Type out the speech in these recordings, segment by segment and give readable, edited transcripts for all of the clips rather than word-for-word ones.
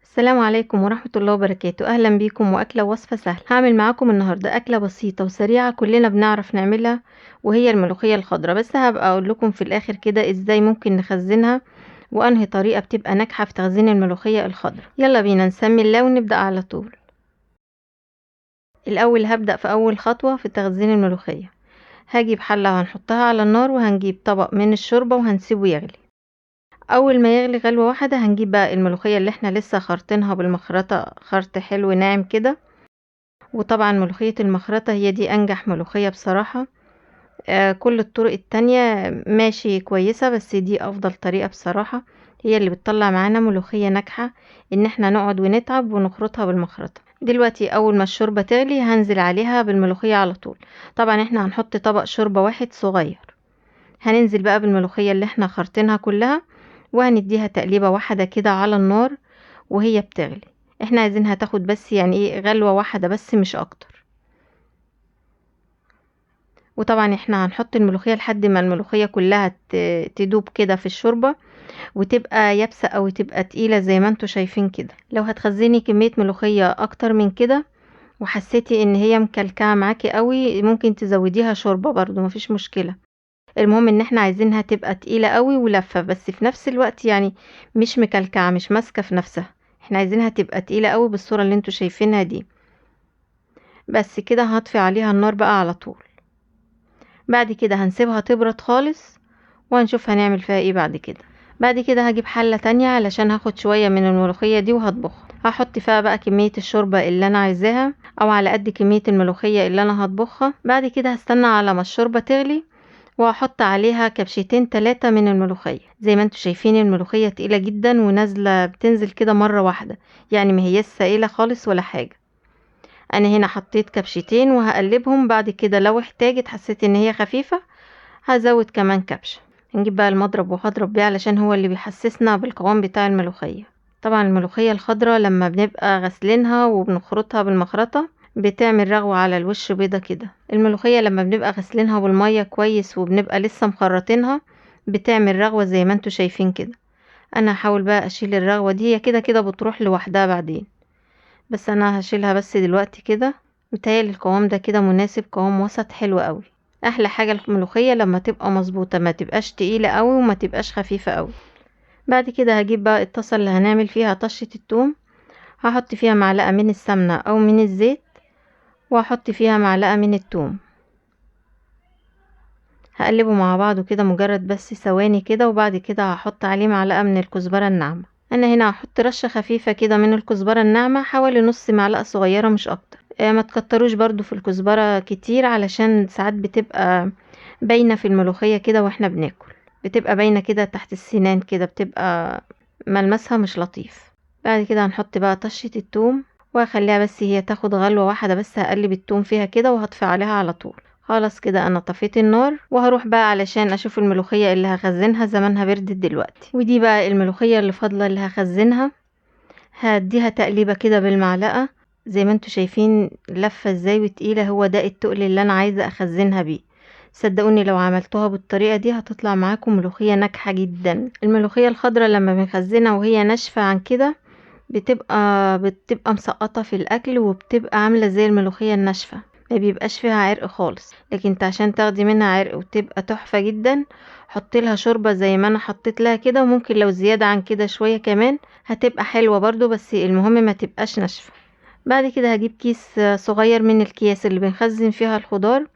السلام عليكم ورحمة الله وبركاته. أهلا بيكم وأكلة وصفة سهلة. هعمل معاكم النهاردة أكلة بسيطة وسريعة كلنا بنعرف نعملها، وهي الملوخية الخضراء. بس هبقى أقول لكم في الآخر كده إزاي ممكن نخزنها وأنهي طريقة بتبقى ناجحة في تخزين الملوخية الخضراء. يلا بينا نسمي الله ونبدأ على طول. الأول هبدأ في أول خطوة في تخزين الملوخية. هجيب حلة هنحطها على النار، وهنجيب طبق من الشوربة وهنسيبه يغلي. اول ما يغلي غلوه واحدة هنجيب بقى الملوخية اللي احنا لسه خرطينها بالمخرطه، خرط حلو ناعم كده. وطبعا ملوخية المخرطه هي دي انجح ملوخية بصراحة. كل الطرق التانية ماشي كويسة، بس دي افضل طريقه بصراحة، هي اللي بتطلع معانا ملوخية ناجحة ان احنا نقعد ونتعب ونخرطها بالمخرطه. دلوقتي اول ما الشوربة تغلي هنزل عليها بالملوخيه على طول. طبعا احنا هنحط طبق شوربة واحد صغير. هننزل بقى بالملوخيه اللي احنا خرطينها كلها، وهنديها تقليبه واحدة كده على النار وهي بتغلي. احنا عايزينها تاخد بس يعني ايه غلوه واحدة بس مش اكتر. وطبعا احنا هنحط الملوخية لحد ما الملوخية كلها تدوب كده في الشوربة وتبقى يابسة او تبقى تقيلة زي ما انتوا شايفين كده. لو هتخزني كمية ملوخية اكتر من كده وحسيتي ان هي مكلكعه معاكي قوي ممكن تزوديها شوربة برضو، مفيش مشكلة. المهم ان احنا عايزينها تبقى تقيلة قوي ولفة، بس في نفس الوقت يعني مش مكلكعة مش ماسكة في نفسها. احنا عايزينها تبقى تقيلة قوي بالصورة اللي انتوا شايفينها دي. بس كده هطفي عليها النار بقى على طول. بعد كده هنسيبها تبرد خالص وهنشوف هنعمل فيها ايه بعد كده. بعد كده هجيب حلة تانية علشان هاخد شوية من الملوخية دي وهطبخها. هحط فيها بقى كمية الشوربة اللي انا عايزاها او على قد كمية الملوخية اللي انا هطبخها. بعد كده هستنى على ما الشوربة تغلي وهحط عليها كبشتين 3 من الملوخية. زي ما انتوا شايفين الملوخية تقيلة جدا ونازلة، بتنزل كده مرة واحدة، يعني ما هياش سائلة خالص ولا حاجة. انا هنا حطيت كبشتين وهقلبهم. بعد كده لو احتاجت حسيت ان هي خفيفة هزود كمان كبشة. هنجيب بقى المضرب وهضرب بيه علشان هو اللي بيحسسنا بالقوام بتاع الملوخية. طبعا الملوخية الخضراء لما بنبقى غسلينها وبنخرطها بالمخرطة بتعمل رغوة على الوش بيضة كده. الملوخية لما بنبقى غسلينها بالمية كويس وبنبقى لسه مخرطينها بتعمل رغوة زي ما انتوا شايفين كده. انا هحاول بقى اشيل الرغوة دي، هي كده كده بتروح لوحدها بعدين، بس انا هشيلها بس دلوقتي كده. متهيألي القوام ده كده مناسب، قوام وسط حلو قوي. احلى حاجة الملوخية لما تبقى مظبوطة، ما تبقاش تقيلة قوي وما تبقاش خفيفة قوي. بعد كده هجيب بقى الطاسة اللي هنعمل فيها طشة التوم. هحط فيها معلقة من السمنة او من الزيت، وهحط فيها معلقة من التوم. هقلبه مع بعضه كده مجرد بس ثواني كده، وبعد كده هحط عليه معلقة من الكزبرة الناعمة. انا هنا هحط رشة خفيفة كده من الكزبرة الناعمة، حوالي نص معلقة صغيرة مش اكتر. ما تكتروش برضو في الكزبرة كتير علشان ساعات بتبقى باينة في الملوخية كده واحنا بناكل، بتبقى باينة كده تحت السنان كده، بتبقى ملمسها مش لطيف. بعد كده هنحط بقى طشة التوم وهخليها بس هي تاخد غلوة واحدة بس. هقلب التوم فيها كده وهطفي عليها على طول. خلاص كده انا طفيت النار، وهروح بقى علشان اشوف الملوخية اللي هخزنها زمانها بردت دلوقتي. ودي بقى الملوخية اللي فاضلة اللي هخزنها. هديها تقليبة كده بالمعلقة زي ما انتوا شايفين لفة ازاي وتقيلة. هو ده التقل اللي انا عايزة اخزنها بيه. صدقوني لو عملتوها بالطريقة دي هتطلع معاكم ملوخية ناجحة جدا. الملوخية الخضراء لما بنخزنها وهي ناشفة عن كده بتبقى مسقطة في الاكل، وبتبقى عاملة زي الملوخية الناشفة، ما بيبقاش فيها عرق خالص. لكن انت عشان تاخدي منها عرق وتبقى تحفة جدا حطي لها شوربة زي ما انا حطيت لها كده، وممكن لو زيادة عن كده شوية كمان هتبقى حلوة برضو، بس المهم ما تبقاش ناشفة. بعد كده هجيب كيس صغير من الكياس اللي بنخزن فيها الخضار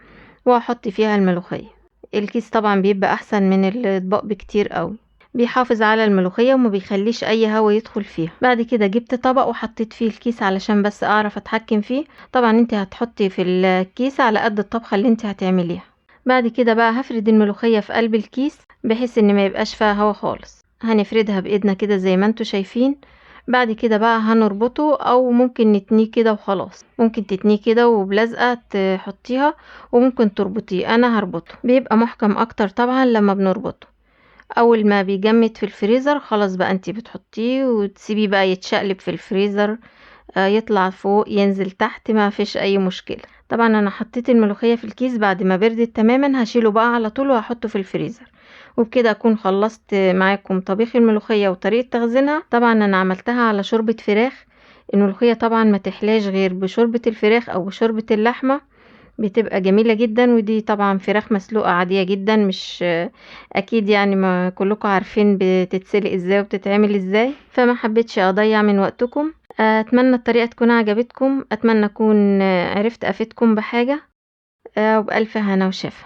وهحط فيها الملوخية. الكيس طبعا بيبقى احسن من الاطباق بكتير قوي، بيحافظ على الملوخية وما بيخليش اي هوا يدخل فيها. بعد كده جبت طبق وحطيت فيه الكيس علشان بس اعرف اتحكم فيه. طبعا انت هتحطي في الكيس على قد الطبخة اللي انت هتعمليها. بعد كده بقى هفرد الملوخية في قلب الكيس بحيث ان ما يبقاش فيها هوا خالص. هنفردها بايدنا كده زي ما انتوا شايفين. بعد كده بقى هنربطه او ممكن نتنيه كده وخلاص. ممكن تتنيه كده وبلزقة تحطيها، وممكن تربطيه. انا هربطه، بيبقى محكم اكتر طبعا لما بنربطه. اول ما بيجمد في الفريزر خلاص بقى انتي بتحطيه وتسيبيه بقى يتشقلب في الفريزر، يطلع فوق ينزل تحت، ما فيش اي مشكلة. طبعا انا حطيت الملوخية في الكيس بعد ما بردت تماما، هشيله بقى على طول وهحطه في الفريزر. وبكده اكون خلصت معاكم طبيخ الملوخية وطريقة تخزينها. طبعا انا عملتها على شوربة فراخ. الملوخية طبعا ما تحلاش غير بشوربة الفراخ او بشوربة اللحمة، بتبقى جميلة جدا. ودي طبعا فراخ مسلوقة عادية جدا، مش اكيد يعني ما كلكم عارفين بتتسلق ازاي وبتتعمل ازاي، فما حبيتش اضيع من وقتكم. اتمنى الطريقة تكون عجبتكم، اتمنى اكون عرفت افيدكم بحاجة، وبألف هنا وشفا.